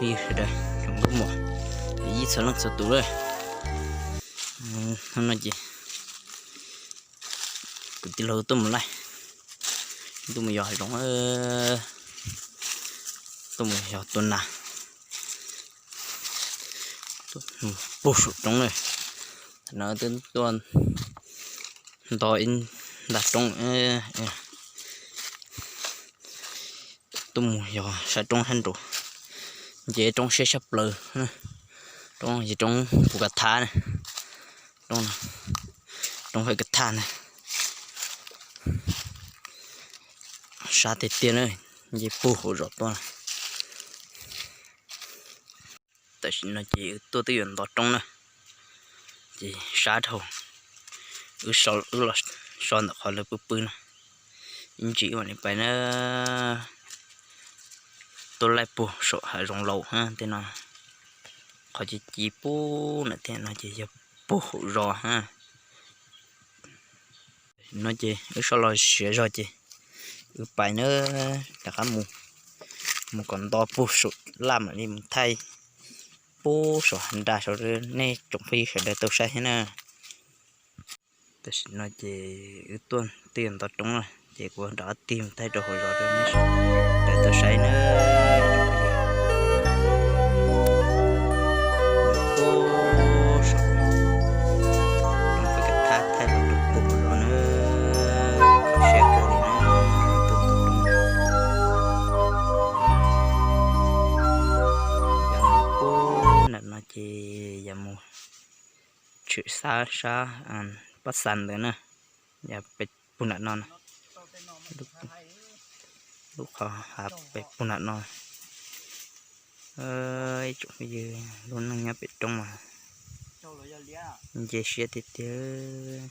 Sawv daws tsoom nkauj muam ib txhia leej txhua tus lawm, no ces kuv tij laug tuaj mus laij, tuaj mus yos hav zoov, tuaj mus yos tua nas, puag saum roob na. Thaum no twb tuaj nto ib nta roob, tuaj mus yos sab roob sab nraud, nce roob siab tshaj plaws, roob yog roob puv ka thab, roob, roob faj ka thab ntag. Sab tiag tiag na, nce puag hauv zos tuaj. Tam sim no ces wb tuaj twb yuav nto roob na, ces sab dhau, wb so ntawm qhov lawv pw pw no, ib ntsis wb mam li pais na. Tuaj laij puag saum hav zoov laus tej no, qhov ci ci puag nram tej no ces yog puag hauv zos. No ces wb so los siav zog ces wb pais na, rov qab mus, mus kom nto puag saum laj mam li mus thaij puag saum hav nra saud nej tsoom phooj ywg sawv daws tau saib thiab na. Tam sim no ces wb tuaj twb yuav nto roob lawm ces kuv rov qab tig mus thaij rau hauv zos rau nej sawv daws tau saib na. Puag saum roob faj ka thab thaij los rau puag hauv zos na, siab kawg li na. Yog mus puag nram no ces yog mus tshwm sab sab Pab Xas ntawd na, yog pem puag nram no, lub qhov hav pem puag nram no. Ib tsoom phooj ywg, lub neej nyob pem roob mas nce siab tiag tiag.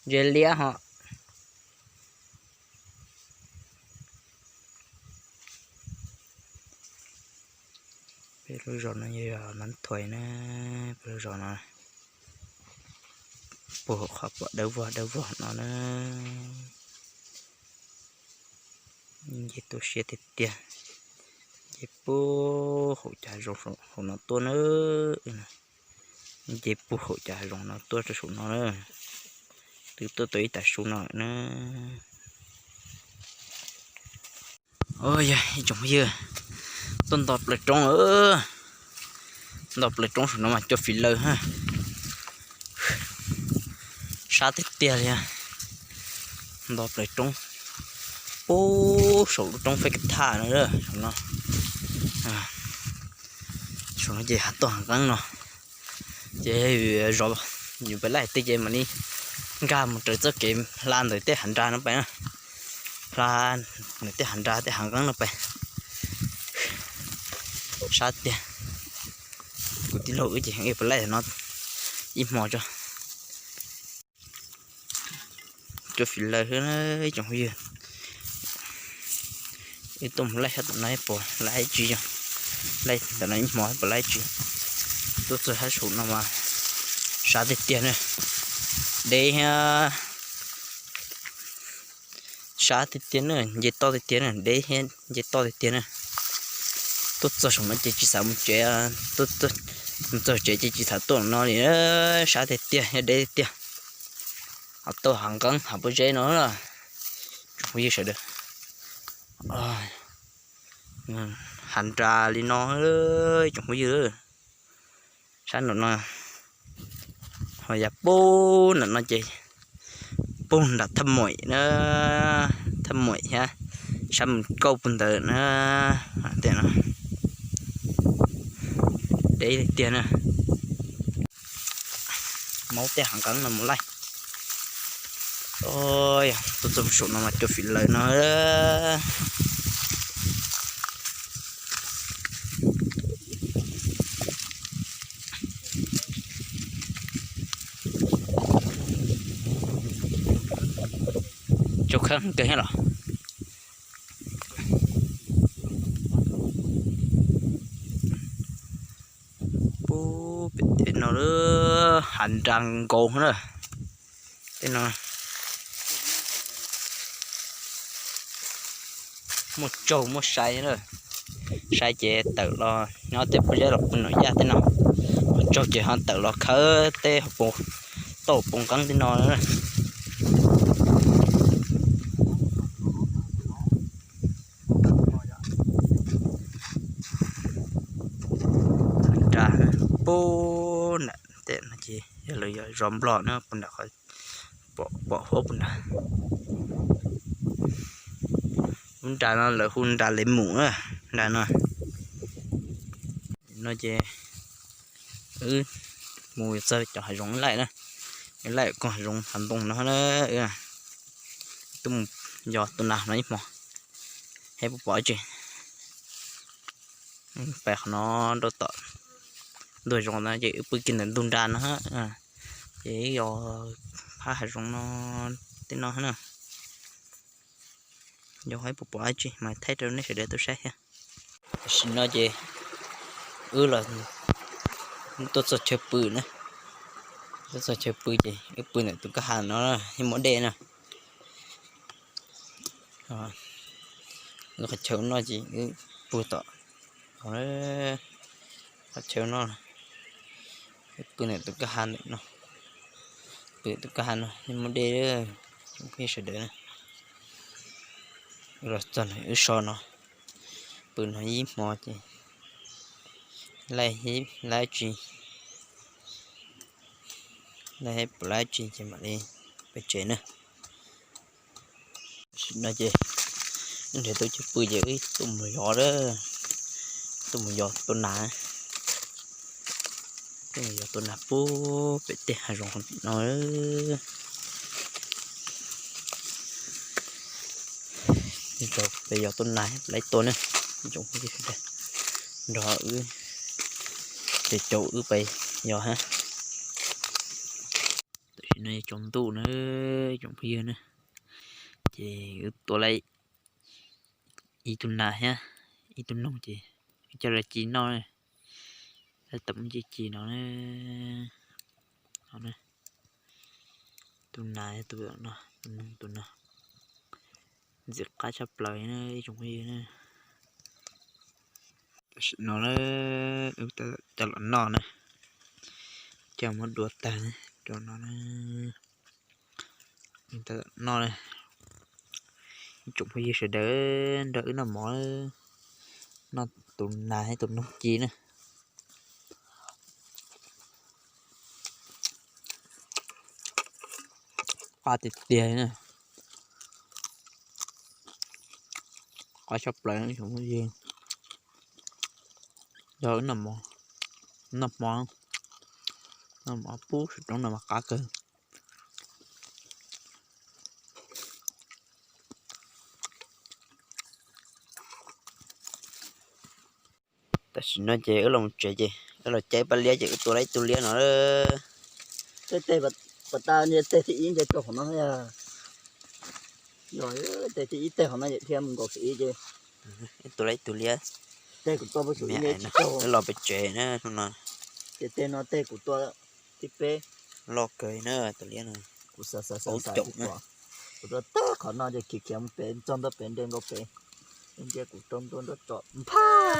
Ntse liab ho. Peb lub zos no yog Nab Thuais na, peb lub zos no puag hauv qhov pom dawb vog dawb vog no na. Nce tu siab tiag tiag, nce puag hauv cov hav zoov hauv no tuaj na. Nce puag hauv cov hav zoov no tuaj rau saum no na. Twb tuaj tau ib tag su no na. Yog ib tsoom phooj ywg, tuaj nto plaws roob, nto plaws roob saum no mas cua fis laws ha. Sab tiag tiag li, nto plaws roob puag saum lub roob Fej Ka Thaj no, saum no. Saum no ces hav toj hav nqeeb no, ces zov yus pem laij tej ces mam li nkag mus raws txoj kev hla ntawm tej hav nra no pem na, hla ntawm tej hav nra tej hav nqeeb no pem. Sab tiag, kuv tij laug wb ces pem laij no ib hmo tso. Cua fis laws xwb ib tsoom phooj ywg. Wb tuaj mus laij sab tom no puas laij tsis yog, laij ntawm no ib hmo puas laij tsis. Tuaj txog sab saum no mas sab tiag tiag na, deb thiab. Sab tiag tiag na, nce toj tiag tiag na, deb thiab nce toj tiag tiag na. Tuaj txog saum no ces tsis xav mus tsev, mus txog tsev ces tsis xav tuaj no li, sab tiag tiag thiab deb tiag tiag. Ho tau hav nqeeb hav pob zeb no, tsoom phooj ywg sawv daws. Hav nra li no, tsoom phooj ywg. Sab nram no, ho yav puag nram no ces puag nram Thaj Muam na, Thaj Muam thiab sab mus kauj puag ntawd na, tej no deb tiag na. Maub tej hav nqeeb no mus laij. Tuaj txog saum no mas cua fis laws no. Tsaus khawb kawg thiab los. Puag pem tej no hav nra nkaus na. Tej no muaj tsaug muaj sai na. Saib ces tawm los nyob tej pob zeb los pw nram yaj tej no, qhov tsaug ces ho tawm los khawb tej hauv paus, tauj paus nqeeb tej no. Nra puag nram tej no ces yog lawv yog zos Nplog na, puag nram qhov pom huab puag nrad. Lub nra no lawv hu nra Lev Mus na, nra no. No ces wb mus txog cov hav zoov laij na, laij koog hav zoov hav ntoo no na. Tuaj mus yos tus nas no ib hmo, saib puas pom tsi. Pais qhov no rau tom ntug zoov na ces wb pw kiag ntawm ntug nra no, ces yog phab hav zoov no tej no na. Yog saib puas pom dab tsi mas thaij rau nej sawv daws tau saib thiab. Tam sim no ces wb los tuaj txog chaw pw na, tuaj txog chaw pw ces wb pw ntawm tus kwj ha no, yeej muaj dej na. Qhov chaw no ces wb pw tom qhov chaw no, pw ntawm tus kwj ha ntawm no, pw tus kwj ha no yeej muaj dej, phooj ywg sawv daws na. Los txog no wb so no, pw no ib hmo ces laij laib tsi, laij puas laib tsi ces mam li pem tsev na. Tam sim no ces wb nrhiav tau chaw pw ces wb tuaj mus yos, tuaj mus yos tua nas, tuaj mus yos tua nas puag pem tej hav zoov no. Peb yos tua nas laib tua ne, nrog wb, ces caum wb pais yos hab. Tam sim no tsaus ntuj na, tsoom phooj ywg na, ces wb tua laib ib tug nas thiab ib tug noog ces wb coj los ci noj, laib tom muaj ci ci no, tus nas, tus no, tus noog tus no, ntxim qab tshaj plaws na ib tsoom phooj ywg na. Tam sim no wb coj los noj na, coj muab dua tag rau no, noj. Ib tsoom phooj ywg sawv daws nrog wb noj mov, noj tus nas thiab tus noog ci na. Qab tiag tiag na, qab tshaj plaws ib tsoom phooj ywg, nrog wb noj mov, noj mov, noj mov pub saum roob no mas qab kawg. Tam sim no ces wb los tsev ces wb los caij paj liab ces wb tua laib ib tug liab no. Tej teg pas tas tej thib ib nce rau qhov no, yog tej thib ib teg qhov no thiab mus nkaus thib ib ces wb tua laib ib tug liab. Teg kuv tua, wb los pem tsev na no. Ces teg no teg kuv tua thib peb. Loj kawg na tus liab no. Kuv xav xav xav xav, kuv tua tag qhov no ces khiav khiav mus pem txog ntua pem nres nkaus pem, nce kuv rau ntua nruab tsom nphaj.